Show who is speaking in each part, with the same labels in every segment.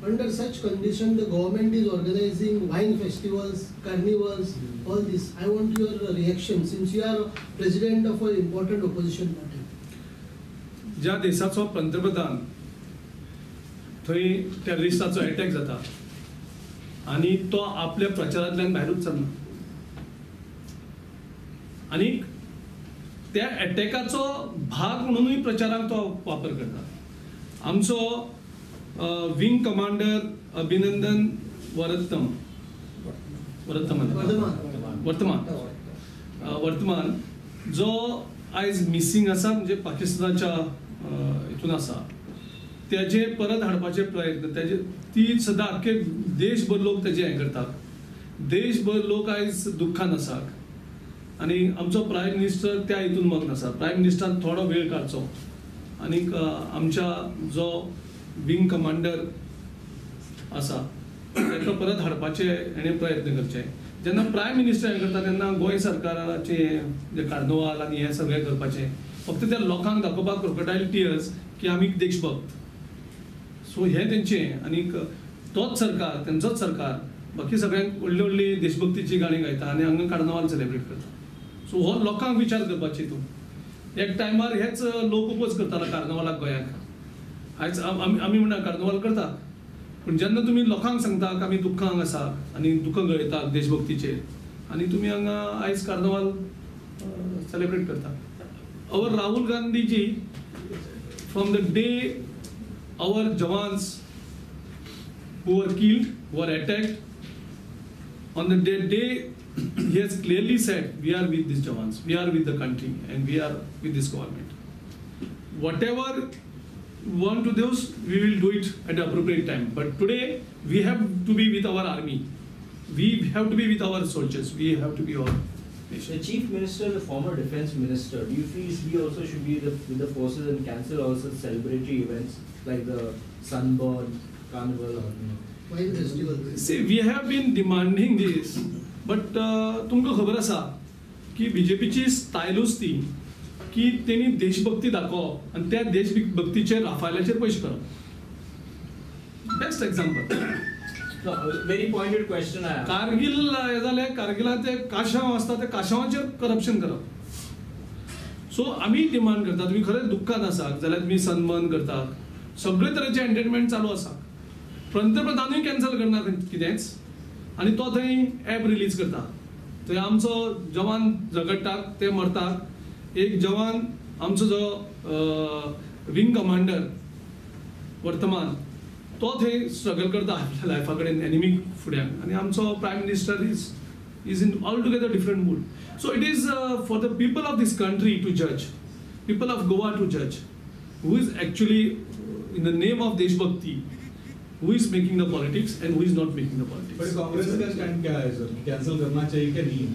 Speaker 1: Under such condition, the government is organizing wine festivals, carnivals, all this. I want your reaction since you are president of an important opposition party.
Speaker 2: ज्या देशाचो पंतप्रधान थंय टेररिस्टाचो attack जाता आनी तो आपल्या प्रचारांतल्यान भायरूच सरना आनी त्या अटॅकाचो भाग म्हणूनय प्रचाराक तो वापर करता. आमचो विंग कमांडर अभिनंदन वरत्तम वर्तमान वर्तमान वर्तमान जो आयज मिसिंग आसा, म्हणजे पाकिस्तानाच्या हितून आसा, तेजे परत हाडपाचे प्रयत्न तेजे ती सदां आख्खे देशभर लोक तेजे हें करतात. देशभर लोक आयज दुख्खान आसात आनी आमचो प्रायम मिनिस्टर त्या हितून मग्न आसा. प्रायम मिनिस्टरान थोडो वेळ काडचो आनीक आमच्या जो विंग कमांडर आसा ताका परत हाडपाचे हेणें प्रयत्न करचे. जेन्ना प्रायम मिनिस्टर हें करता तेन्ना गोंय सरकाराचे जे कार्नवाल आनी हें सगळें करपाचें फक्त त्या लोकांक दाखोवपाक क्रोकोडायल टियर्स की आमी देशभक्त. सो हें तेंचें आनीक तोच सरकार तेंचोच सरकार बाकी सगळ्यांक व्हडली व्हडली देशभक्तीची गाणी गायता आनी हांगा कार्नवाल सेलेब्रेट करता. सो हो लोकांक विचार करपाची तूं एक टायमार हेच लोक उपोज करताले कार्नवालाक गोंयाक. आयज आमी म्हणटा कार्नवाल करता, पूण जेन्ना तुमी लोकांक सांगता की आमी दुख्खांक आसा आनी दुख्खां गळयता देशभक्तीचेर आनी तुमी हांगा आयज कार्नवाल सेलेब्रेट करता. Our Rahul Gandhiji from the day our jawans who were killed, who were attacked, on the day he has clearly said, we are with these jawans, we are with the country and we are with this government. Whatever want to do, we will do it at the appropriate time. But today, we have to be with our army. We have to be with our soldiers. We have to be our nation.
Speaker 3: The Chief Minister, the former Defense Minister, do you feel he also should be with the forces and cancel all such celebratory events like the Sunburn, Carnival? Or, you know?
Speaker 1: Wine festival.
Speaker 2: See, we have been demanding this, but तुमकां खबर आसा की बीजेपीची स्टायलूच ती की तेणी देशभक्ती दाखोवप आनी त्या देशभक्तीचेर राफायलाचेर पयशे करप. Best example.
Speaker 3: Very pointed question.
Speaker 2: Kargil हें जालें, कारगिलांत ते काशांव आसता त्या काशांवाचेर करप्शन करप. सो आमी डिमांड करता तुमी खरेंच दुख्खान आसा जाल्यार तुमी सनबर्न करतात, सगळे तरेचे एंटरटेनमेंट चालू आसा. पंतप्रधानूय कॅन्सल करना कितेंच आनी तो थंय एप रिलीज करता. थंय आमचो जवान झगडटात ते मरतात. एक जवान आमचो जो विंग कमांडर वर्तमान तो थंय स्ट्रगल करता आपल्या लायफा कडेन एनिमी फुड्यान आनी आमचो prime minister is in all together different mood. So it is for the people of this country to जज, people of Goa to जज who is actually in the name of देशभक्ती who is making the politics and who is not making the politics.
Speaker 4: But Congress का stand क्या है sir? Cancel करना चाहिए क्या नहीं?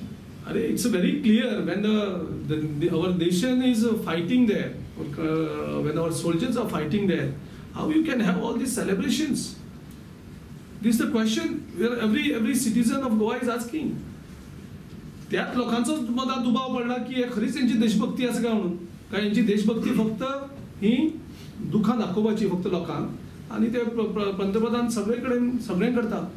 Speaker 2: अरे it's very clear when the our nation is fighting there, when our soldiers are fighting there, how you can have all these celebrations? This is the question where every citizen of Goa is asking. त्यात लोकांचोच मदां दुबाव पडला की खरीच यांची देशभक्ती आसा काय म्हणून, काय यांची देशभक्ती फक्त ही दुखां दाखोवपाची फक्त लोकांक आनी ते पंतप्रधान सगळे कडेन सगळें करता.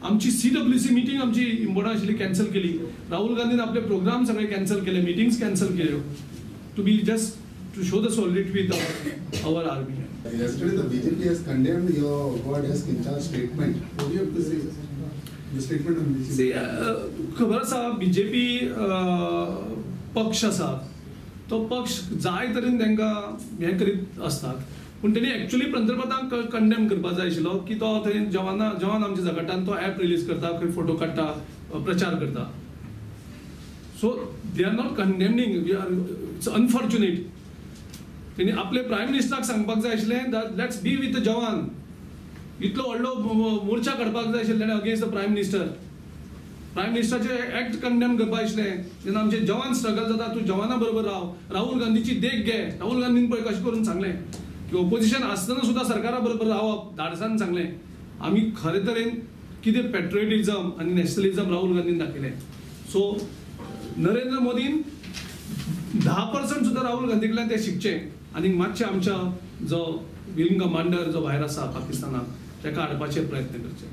Speaker 2: आमची CWC meeting आमची इम्पॉर्टंट आशिल्ली कॅन्सल केली. राहुल गांधीन आपले प्रोग्राम सगळे कॅन्सल केले, मिटिंग्स कॅन्सल केल्यो to be just to show the solidarity with our army.
Speaker 5: Yesterday the BJP has condemned your Goa desk in charge statement. What do you have to say? The statement on BJP.
Speaker 2: See, खबर आसा BJP पक्ष आसा तो पक्ष जाय तरेन तांकां हें करीत आसतात, पूण तेणी एक्चुअली पंतप्रधानाक कंडेम करपाक जाय आशिल्लो की तो थंय जवान आमच्या झगडटा तो एप रिलीज करता, खंय फोटो काडटा, प्रचार करता. So they are not condemning, we are it's unfortunate. तेणी आपले प्रायम मिनिस्टराक सांगपाक जाय आशिल्लें that let's be with the jawan. इतलो व्हडलो मोर्चा काडपाक जाय आशिल्लें ताणें against the prime minister. Prime मिनिस्टराचे एक्ट कंडेम करपाक आशिल्लें जेन्ना आमचे जवान स्ट्रगल जाता तूं जवाना बरोबर राव, राहुल गांधीची देख घे. राहुल गांधीन पळय कशें करून सांगलें की ओपोजिशन आसतना सुद्दां सरकारा बरोबर रावप, धाडसान सांगलें. आमी खरे तरेन कितें पेट्रियटिझम आनी नॅशनलिझम राहुल गांधीन दाखयलें. सो नरेंद्र मोदीन 10% सुद्दां राहुल गांधी कडल्यान ते शिकचें आनी मातशें आमच्या जो विंग कमांडर जो भायर आसा पाकिस्तानाक ताका हाडपाचे प्रयत्न करचे.